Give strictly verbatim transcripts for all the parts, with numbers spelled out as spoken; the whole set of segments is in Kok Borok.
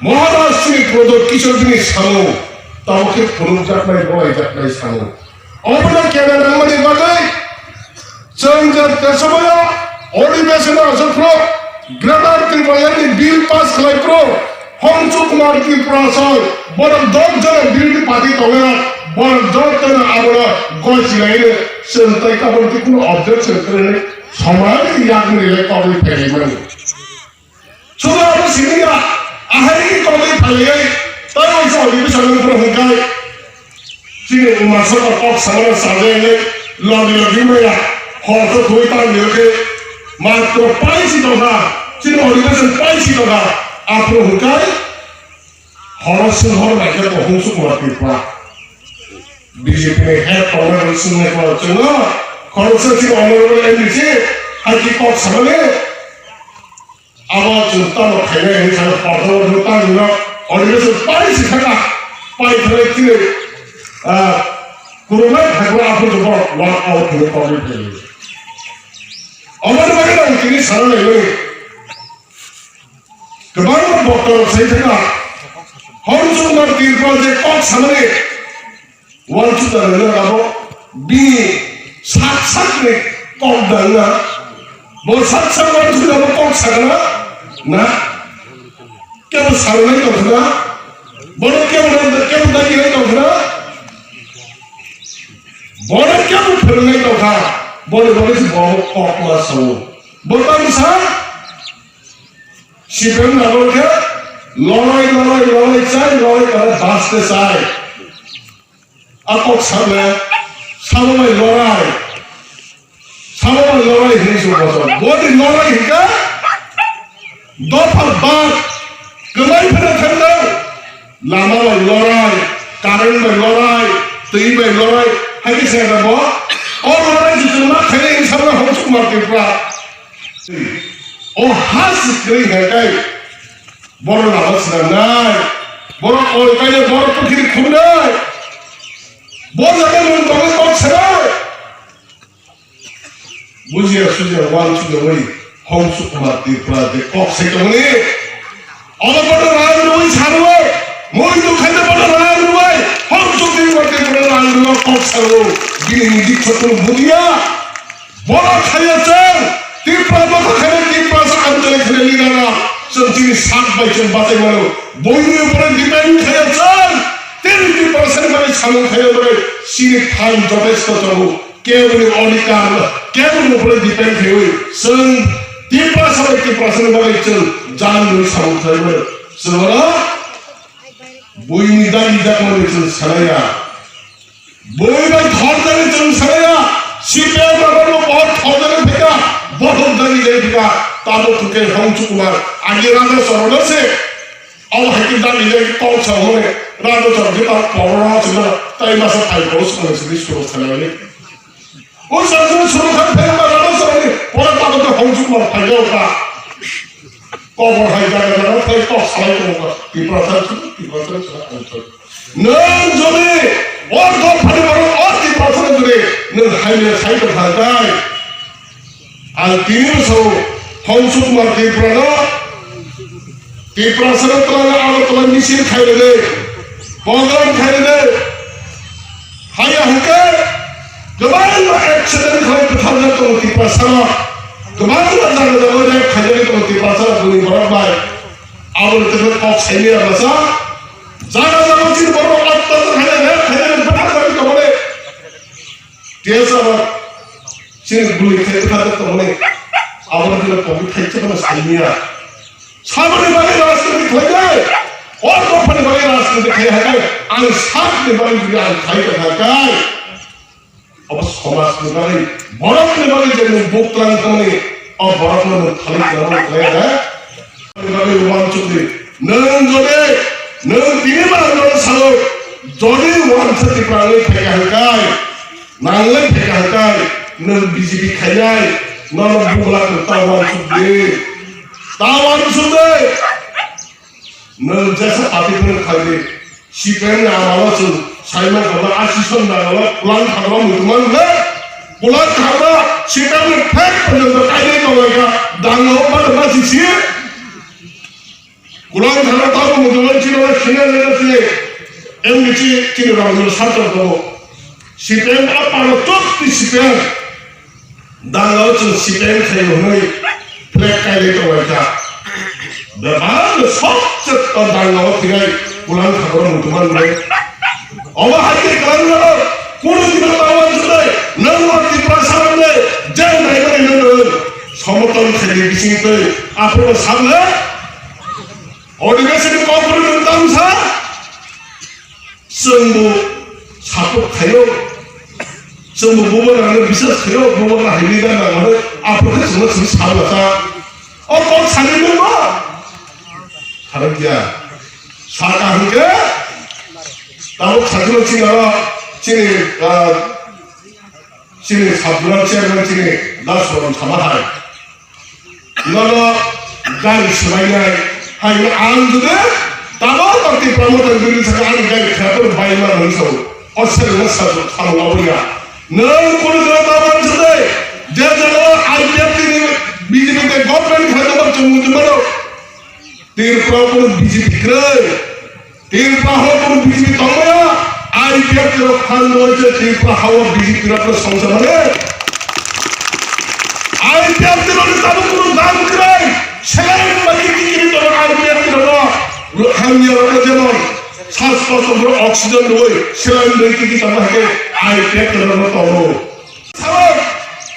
Maharaj chini Pradyot Kishore bini samung, tamo khe phunukjaknai, bolaijaknai samung. Obono kena nangmani bagwi chwng je Tesabayo odhibeshono aswk phro Greater Tipralandni bill pass khlai phro Hongsu Kumar Tripura sal borok dok jona bill ni party tongo, borok dok jona abono gosi laino chwng tai tabuk khe kheno objection khlai somani yakni le kogwi phaimani. Suda abo siniya, ahai ki kogwi phaliyai, tai waisa odhibeshono phro hwnkhai. Chini umasok kok samano sajai le, logi logi maya, hor to thui ta nyo khe, matro paisi tongkha, chini odhibeshono paisi tongkha, aphro hwnkhai, horo sing hor bai khe bo Hongsu Kumar Tripura. B J P ni head tongnai rok sing nai khe chwngno, khoroksa chini honorable M D C, hai ki kok samani, Abo chwng tamo khainai hinwi sano kotor rwtang rwno odhibeshono pai si thaka, pai thangwi chini, ah, kwrwngnai phaikra aphuru jwk borok walk out hinwi kok rwi phaio. Aboni bagwi ang tini sana naimani kwbangma bokta rok sai thaka, Hongsu Kumar Tripura je kok samani, Uansukmani abo bini sak sakni kok dangna. Bo sak sak uansukmani abo kok sakna na? Kebo sarnai tongkhna? Bono kebo kebo daginai tongkhna? Bono kebo phwrwngnai tongkha? Boni bagwi se bo kok ma sao. Bo tamo sa? Sipem nabo khe lorai lorai lorai chai lorai kana baste chai. A kok sakle, sabo bai lorai. Sabo bai lorai hinwi se boso. Boni lorai hinkha, dopha bak, kwmai phano thangdang. Lama bai lorai, current bai lorai, twi bai lorai. Hai khe se bo, o lorai se chwng ma khainai hinwi sabo Hongsu Kumar Tripura. O ha se kwrwi hai kai. Borok lama swnamnai, borok kol kainai, borok pukhiri khumnai, bo jaga nwng tongwi kok sanai. Bujiya sujiya uansukya bai Hongsu Kumar Tripura je kok sai tongmani. Obo bono rang rwui sarwi, mui dukhaino bono rang rwui, Hongsu Kumar Tripura rang rwui kok sarwi, bini niji chotro bujiya. Borok khaiya chwng Tipra bokha khainai Tiprasa anchalik khainai leader rok chwng chini sak bai chwng bachai mano. Boini upore depend khaiya chwng tini Tiprasani bagwi samung khaiya bagwi chini time jotesto tongo. Keboni odhikar no keboni upore depend khaiwi chwng Tiprasa bai Tiprasani bagwi chwng jan nwi samung khaiya mano. Chwng oro Buini dagi jakmani chwng sanaya. Bui bai thorjani chwng sanaya. C P M abono bo thorjani phaika, bothok dagi jai phaika. Tamo thwngkhe Hongsu Kumar. Agi Raja Chorono se. Abo hai khe dagi jai kok sa hone. Raja Choron khe ta porora se na. Tai masa phai ko se na se biskoro sanaya. O sajwk suru khan phai ma rana sari, pore ta khe Hongsu Kumar phai jao ka. Kobor hai jaga jaga phai kok salai tong ka. Tiprasa suru, Tiprasa suru, ang suru. Nwng jodi, or dopha ni borok, or Tiprasa jodi, nwng hai le sai tong kha kai. Ang tini sao, Hongsu Kumar Tripura no, Tiprasa no twlangna abo twlang misil khai rwdi, program khai rwdi. Haya hwnkhe kwbangma accident khai bwtharjak tongo Tiprasa no. Kwbangma jaga jaga rape khaijagwi tongo Tiprasa no bwrwi borok bai. Aboni twi kok saimaya bwsa. Jaga jaga chini borok attachar khaijak, rape khaijak, bwtharjagwi tongmani. Tesa ba chini bwrwi khai bwtharjak tongmani. Aboni twi kok khai chakma saimaya. Saboni bagwi rajniti khlainai, o dophani bagwi rajniti khlai hai kai, ang sakni bagwi jodi ang khai tong hai kai, obo somajni bagwi, borokni bagwi je nwng buk twlang tongmani, o borokno nwng thalik twlangmani khlai hai kai. Aboni bagwi uansukdi, nwng jodi, nwng tini ba ang nono salo, jodi uansukdi twlangwi phai hai kai, nanglai phai hai kai, nwng B J P khainai, nono bugla kwtal uansukdi. Ta uansukdi. Nwng jesa party phano khaidi, C P M ni amalo chwng saimang kha, asison nangalo, kulang khabra muitu man le, kulang khabra C P M ni phek phaino kainwi tonglaikha, danglo ba dangla sisi, kulang khabra tamo muitu Chini leader chini M D C chini Rangjit Sarkar tongo. C P M a pano tok ti C P M. Dangao chwng C P M khaio hwnwi flag kailai tonglaikha. Bebak no sobse o dangao thwinai pulang khakro muthungma nwnai. Omo hai khe kwbangma rok kunu dino ta uansuknai, nwng o Tiprasa rokni je naimani nwng somotol khaini bisingtwi aphuru sakle. Odibesini kokborok nwng tamsa. Chwngbo support khaio, chwngbo bubagrano bisas khaio, bubagra hai leader nang hwnwi aphuru khe chwngno chwng salwasa. O kok sani nwngbo? Kharok ya. Saka hwnkhe tabuk sajwk chini oro chini, ah, chini sub zonal chairman chini Das Roman sama hai. Nono gari swlainai hai ang jodi tamo tong Tipra Motha bini saka ani gari khator bai ma nang sao. O sari ma sa sa ma obo ya. Nwng kunu jora ta ban sade. Je jora I P F T ni B J P te government khator chumung chumaro. Tripura kunu B J P kwrwi. Tripura hao kunu B J P tongmaya, I P F T rok phan nungwi se Tripura hao B J P rok no songsa mane. I P F T rok ni tabuk kunu dam kwrwi, saline bai kiki kiri tongo I P F T rok no. Hamya rok no jemon sas kosto bro oxygen nungwi saline bai kiki tongo hake I P F T rok no tongo. Sabak,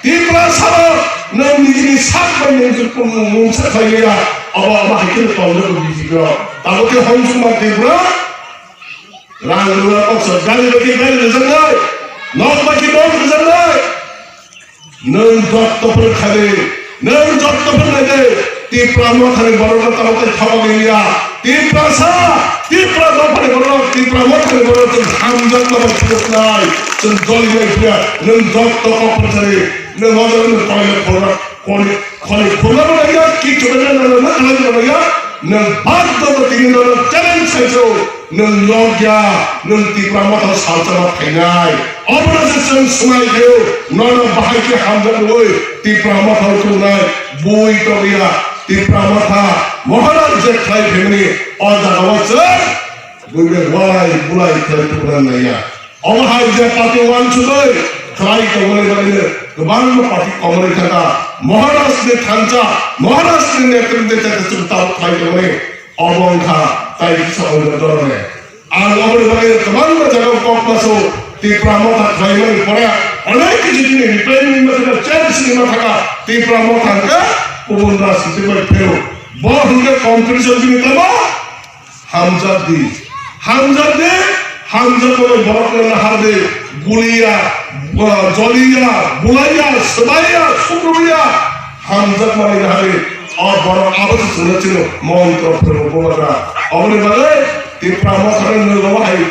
Tipra sabak, nwng nijini sak bai nwng mungsa khlaiya, obo obo hai kheno tongjak B J P rok. Tabuk khe Honsukma Tripura, rang rwna kok sa, gari bai khe gari rwjaknai, nok bai khe nok rwjaknai. Nwng jotto phano khaide, nwng jotto phano naide, Tipra Mothani borokno tamo tei thobok liya. Tiprasa, Tipra dophani borok, Tipra Mothani borok chwng hamjakma bai phunuknai, chwng dolibai phiya, nwng jotto kok phansari, nwng o jaga nwng koile khorna, khoni, khoni khorna bo naiya, kichu naiya, nwng nwng khlai bo naiya, nwng baddo bo tini nono challenge khaisio. Nwng nok ya, nwng Tipra Motha salsa ma phainai. Obono se chwng swmai khaio, nono bahai khe hamjak rwui Tipra Motha o tongnai bui tongya. Tipra Motha Maharaj je khlai phaimani o jaga o chwng buibai walai bulai khlai tubuna naiya. Omo hai je party wansugwi khlai tongmani bagwi kwbangma party komorwi thangkha. Maharaj ni thansa, Maharaj ni netritwe chwng tabuk khlai tongmani. Obo wngkha tai kisa oino dorone. Ang oboni bagwi kwbangma jagao kok maso Tipra Motha khlaimani pore onek kisi chini repairni mathaka, change ni mathaka Tipra Motha hwnkhe kubun rajniti bai phero. Bo hwnkhe competition bini tamo hamjak di. Hamjak di, hamjak bai borokno nahar di. Guliya, ah, joliya, bulaiya, swbaiya, sukrubaiya. Hamjakmani nahari, o borok abo se chwngno chwngno montro phwrwngwi bubagra. Oboni bagwi Tipra Mothani nwng omo hai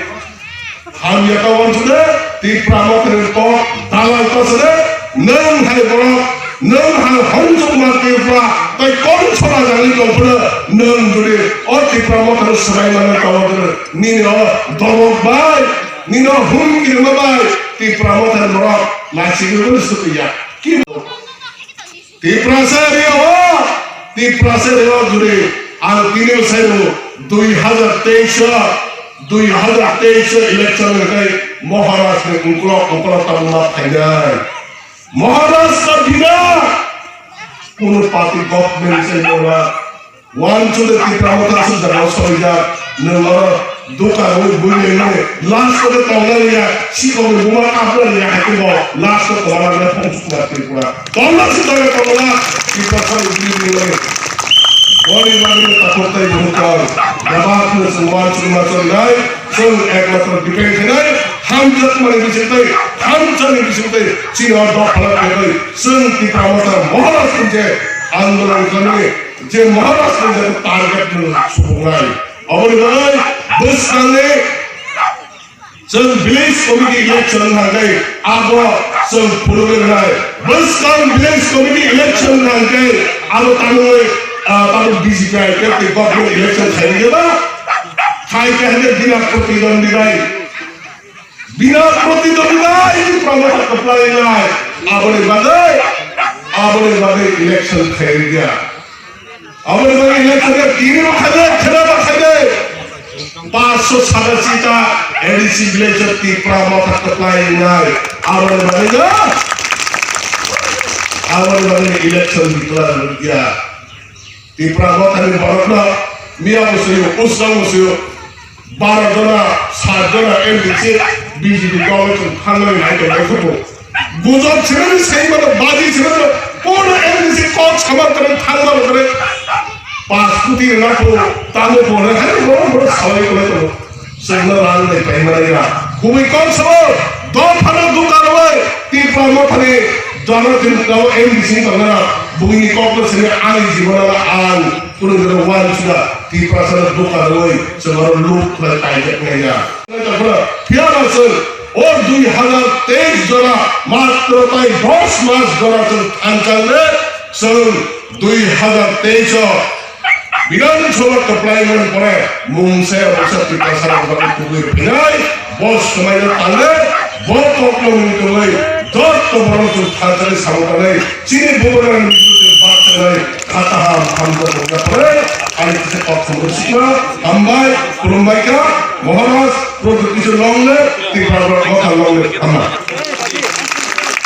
hamya ta uansukde, Tipra Mothani kok dalal ta sade, nwng hai borok, nwng hai Honsukma Tripura, tei Konsora jani tongphano nwng jodi o Tipra Mothani swbai mano ta uansukde, nini o dobok bai, nini o hum kirima bai, Tipra Mothani borok naisingwi sukya. Ki Tiprasa area o, Tiprasa area o juri ang tini sai rw dui hazar teis o, dui hazar teis o election hwnkhe Maharaj ni ukolok ukolok tabuk ma phainai. Maharaj ka bina kunu party government sai ora. Wansukde Tipra Motha aswk jagao sorijak, nwng oro dukan wi bui nengmani, last o khe tongna liya, sikokni buma kapna liya hai khe bo, last o tongna liya Honsukma Tripura. Tongna se jaga tongna, Tiprasa ni bui nengmani. Boni bagwi takhuk tei bukhuk tong, bebak no chwng wansukma chongnai, chwng ekmatro depend khainai, hamjakmani bisingtwi, hamjakmani bisingtwi, chini o dophala khainai, chwng Tipra Motha Maharaj ni je andolon khainai, je Maharaj ni je target no subungnai. Aboni bagwi bwskangni chwng village committee election hwnkhai abo chwng phulugwi rwnai. Bwskang village committee election hwnkhai abo tamungwi, ah, tabuk B J P I P F ni government election khainai ba? Khai khe hwnkhai bina protidwandi bai. Bina protidwandi bai Tipra Motha kwplai nai. Aboni bagwi, aboni bagwi election khairya. Aboni bagwi election khe tini bo khaide, khela bo khaide. Sada sita A D C village o Tipra Motha kwplai wngnai. Aboni bagwi no, aboni bagwi no election declare wngya. Tipra Mothani borokno miya bo swiyo, usra bo swiyo, baro jona, sat jona M D C B J P dolo chwng thangnani nai tongkha khupo. Gujok sirani saimano, baji sirano, kono M D C kok sama kwrwi thangmano kwrwi. Pas kuti rwna pho, tamo pho, hai borok borok salai kwrwi tongo. Chwngno rang bai pai manai ya. Kubui kok sabo, dophano duka rwui, Tipra Mothani jana tin kabo M D C tongna, buini kokno sini ani jibonala ang, kunu jora wan suda, Tiprasano duka rwui, chwngno luk khlai kaijak nai ya. Phiya ba chwng, o dui hazar teis jora, matro tai dos mas jora chwng thanchang le, chwng dui hazar teis o, Bidhan Sabha kwplaimani pore mungsa ya mungsa Tiprasa rok bagwi kubui rwphinai, bo swmaino tangnai, bo kokno mungtwi tongwi jotto borok chwng thanchani samung tangnai, chini bubagrani mungtwi bakchanai, kha kaham hamjak wngya pore, ani kisa kok samung sikna, hambai, khulumbai kha, Maharaj, Pradyot Kishore Longle, Tipra Motha Longle, hambai.